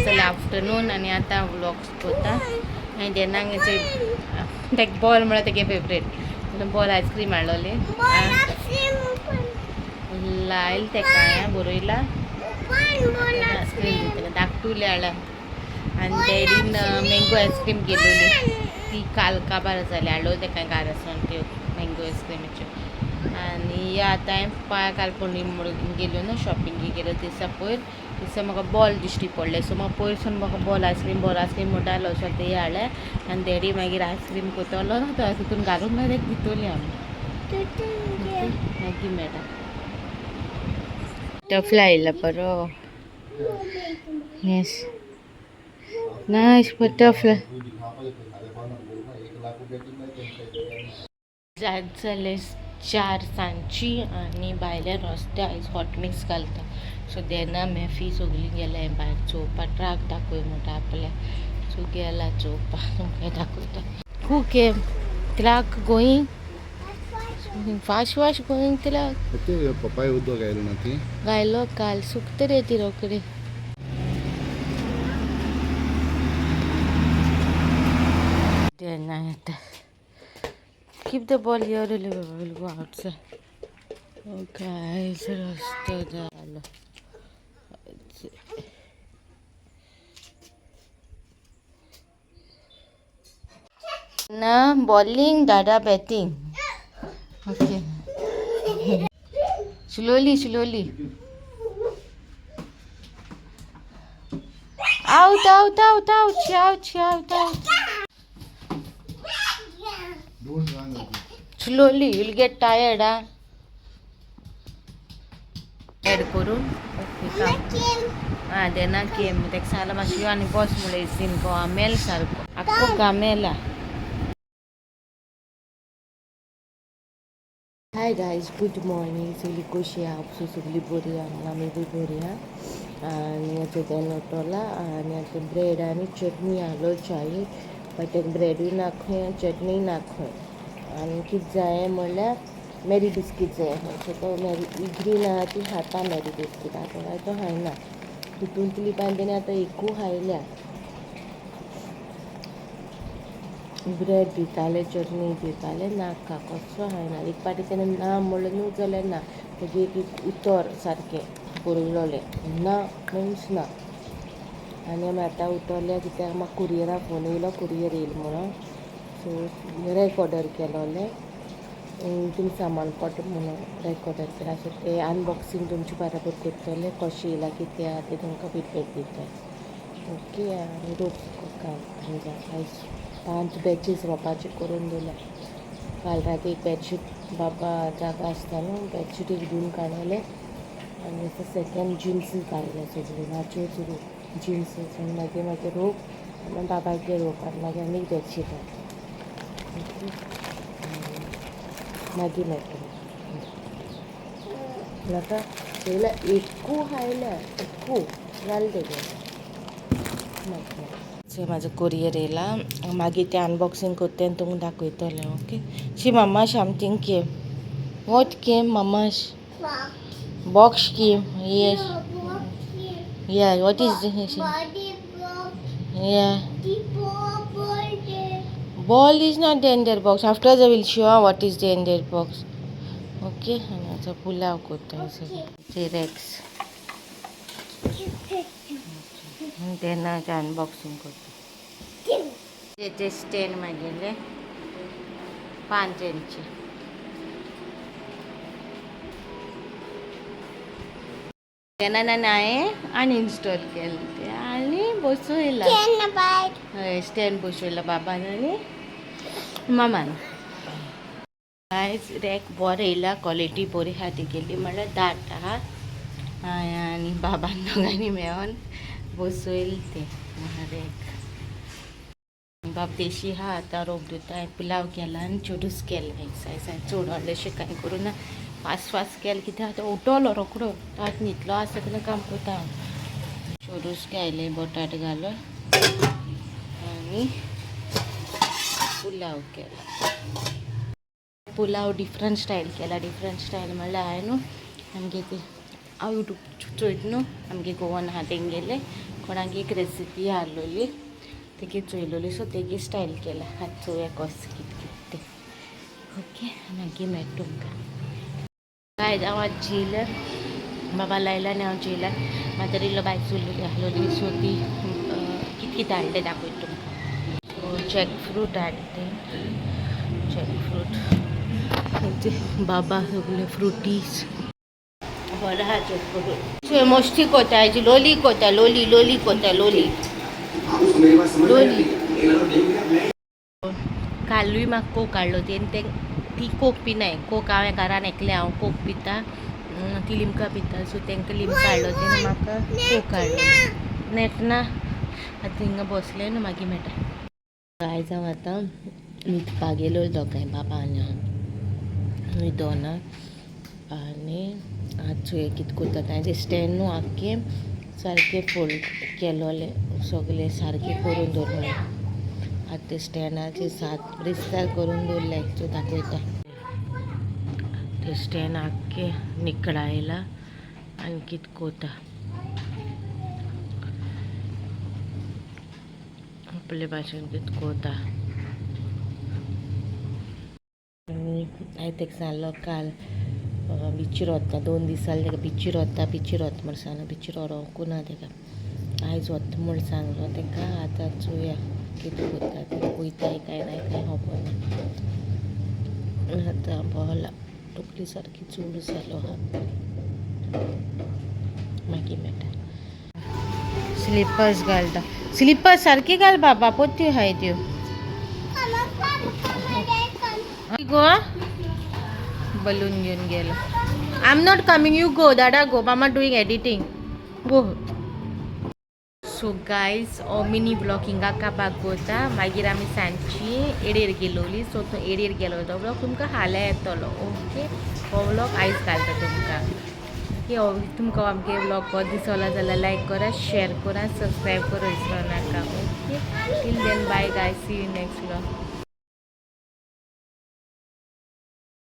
जालें आफ्टरनून आनी आतां व्लॉग्स कोता. आनी तेन्ना तेका बॉल म्हळ्यार तेगे फेवरेट. बॉल आयस्क्रीम हाडलोली लायल तेका बरयला आयस्क्रीम दितले धाकटुले हाडल्या. आनी डॅडीन मँगो आयस्क्रीम केलोली ती काल काबार जाली. हाडलो तेका घारासून त्यो मँगो आयस्क्रीमाच्यो. आनी या आतां हांवें पांय काल पणजी म्हणून गेल्यो न्हू शॉपिंगेक गेलो दिसा पयर दिसा म्हाका बॉल दिश्टी पडले. सो म्हाका पयरसून म्हाका ball ice cream ball ice cream म्हणटालो. सो ते हाडले आनी डॅडी मागीर आयस्क्रीम कोतलो न्हू तो तितून घालून मागीर दितली आमी. मागीर मेळटा. बटरफ्लाय येयला बरो. येस, नायस बटरफ्लाय. जात जाले 4 सांजची आनी भायल्या रस्त्या आयज हॉट मिक्स घालता. सो देना मॅफी सगळीं गेल्या भायर चोवपा. ट्रक दाखय म्हणटा आपल्या. सो गेला चोवपा. तुमकां दाखयता. Who came? Truck going fast fast going truck. ते पपाय उदक आयलें ना ती. घायलो काल सुकतरे ती रोखडी. तेन्ना येता. Keep the ball here, we'll go outside. Okay, रस्तो जालो. ना bowling, Dada batting. Okay, slowly slowly. Out out out out out out out. Don't run. Slowly, you'll get tired. हा, ॲड करून. ओके. हां, देना गेम तेका सांगलां मातशें यो आनी बस म्हणलें. एसीन घामेल सारको आख्खो घामेला. Hi guys, good morning. सगळी कशी आहा? सो सगळी बरी आहा, आमी बी बरी आहा. आनी आतां तें उठोला आनी आतां ब्रेड आनी चटणी हाडलो चाये. बट तेका ब्रेडूय ना खंय, चटणी ना खंय. आनी कितें जाय म्हणल्यार मेरी बिस्कीट जाय खंय. सो तो मेरी ग्रीन आहा ती खाता मेरी बिस्कीट. आतां काय तो खायना. तितून तुली तेणी आतां एकू खायल्या. ब्रेड दिताले, चटणी दिताले, नाका, कसो खायना. एक पाटी तेणें ना म्हणलें न्हू जाल्यार ना. तेजें एक एक उतर सारकें बरयलोलें. ना मिन्स ना. आनी आमी आतां उठोले कित्याक म्हाका कुरियरा फोन येयलो, कुरियर येयलो म्हणून. सो रॅक ऑर्डर केलोलें. तुमी सामान पडटा म्हणून रॅक ऑर्डर केला. सो ते अनबॉक्सिंग तुमचे बराबर करतले. कशें येयलां कितें आहा तें तुमकां फिडबॅक दिता. ओके. आनी रोप काम आयज 5 बॅचीस रोपाचे करून दिल्या. काल राती एक बेडशीट बाबा जागा आसता न्हू बेडशीट एक धुवन काडलें आनी आतां सेकेंड जिन्स काडले सगळ्यो नाच्योच रोप जिन्स. आनी मागीर मागीर रोप आनी बाबागे रोप आनी मागीर आनी एक बेडशीट. ओके, मागीर मेळटलें नाका. पयल्या एकू खायल्या एकू जालें तेजें. मागीर सो म्हाजो कुरियर येयला. मागीर तें अनबॉक्सिंग करता तेन्ना तुमकां दाखयतलें. Okay. See mama something came. What came, mama's box came? Yes, yeah. What is this? Yeah, ball is not there in their box. After they will show what is there in their box. Okay. आणि आता पुलाव करता. ते racks तेन्ना unboxing करता. ते stand मागयले 5 इंची. तेन्ना हांवें अनइन्स्टॉल केलें तें आनी बसयलां. हय, स्टँड बसयला बाबान आनी मामान. आयज रॅक बरें येयला, क्वॉलिटी बरी आहा तेगेली. म्हणल्यार दाट आहा. आनी बाबान दोगांनी मेळोन बसयलें तें रॅक. बाब देशी आहा. आतां रोप दिता. हांवें पुलाव केला आनी चेडूस केलें. आयज हांवें चड व्हडलेंशें कांय करूं ना. फास्ट फास्ट केलें कित्याक आतां उठलो रोकडो. आतां न्हिदलो आसता तेन्ना काम करता हांव. चोरूस केलें बटाट घालून आनी पुलाव केला. पुलाव डिफरंट स्टायल केला. डिफरंट स्टायल म्हणल्यार हांवें न्हू आमगे ते हांव यूट्यूब चोयता न्हू आमगे गोवन आहा तेंगेले. कोणाक एक रेसिपी हाडलेली तेगे चोयलोली, सो तेगे स्टायल केला. आतां चोवया कसो कितें कितें तें. ओके, मागीर मेळटा तुमकां. गायज, हांव आतां जेयलें. बाबा लायला आनी हांव जेयलां. म्हातारी इल्लो भायर चुल्ली आहलोली. सो ती कितें कितें हाडलें दाखयता तुमकां. सो जॅक फ्रूट हाडटे, जॅक फ्रूट. बाबा सगळे फ्रुटीज बरें आहा. जॅक फ्रूट सो मस्ती कोता हाजी. लोली कोता, लोली लोली कोता, लोली लोली. कालूय म्हाका कोक हाडलो. तेणी ते ती कोक पिनाय. कोक हांवें घरान एकलें हांव कोक पिता, ती लिमका पिता. सो तांकां लिमका हाडलो तेणी, म्हाका कोक हाडलो. नेट ना. आतां हिंगा बसलें न्हू, मागीर मेळटा. आयज हांव आतां न्हिदपाक गेलो. दोगांय बाबा आनी हांव न्हिदोना. आनी आतां चोया कितें करता तें. ते स्टँड न्हू आख्खें सारकें फोल्ड केलोलें, सगळें सारकें करून दवरलें. आतां ते स्टँडाचे सात रिस्तार करून दवरले. सो दाखयता. ते स्टँड आख्खें निकळायला आनी कितें कोता आपले भाशेन कितें कोता. आनी हांवें ताका सांगलो काल बिचीर वता. 2 दीस जाले ताका बिचीर वता, बिचीर वता म्हण सांगलो. बिचीर व्हरूंकू ना ताका. आयज वता म्हण सांगलो ताका. आतां चोया कितें करता तें. वयताय काय ना काय खबर ना. आतां बोला तकली सारकी चूड जालो आहा. मागीर मेळटा. स्लिपर्स घालता. स्लिपर्स सारकी घाल बाबा, पोत्यो आहाय त्यो गो. बलून घेवन गेलो. I am not coming, you go. Dada go, mama doing editing, go. So guys, हो मिनी व्लॉग हिंगा काबार कोता. मागीर आमी सांजची एडेर गेलोली. सो तो एडेर गेलो तो व्लॉग तुमकां फाल्यां येतलो. ओके, हो व्लॉग आयज घालता तुमकां. ओके, हो तुमकां आमगे व्लॉग बरो दिसलो जाल्यार लायक करा, शेर करा, सबस्क्रायब करूं विसरो नाका. Okay, till then, bye guys, see you next vlog.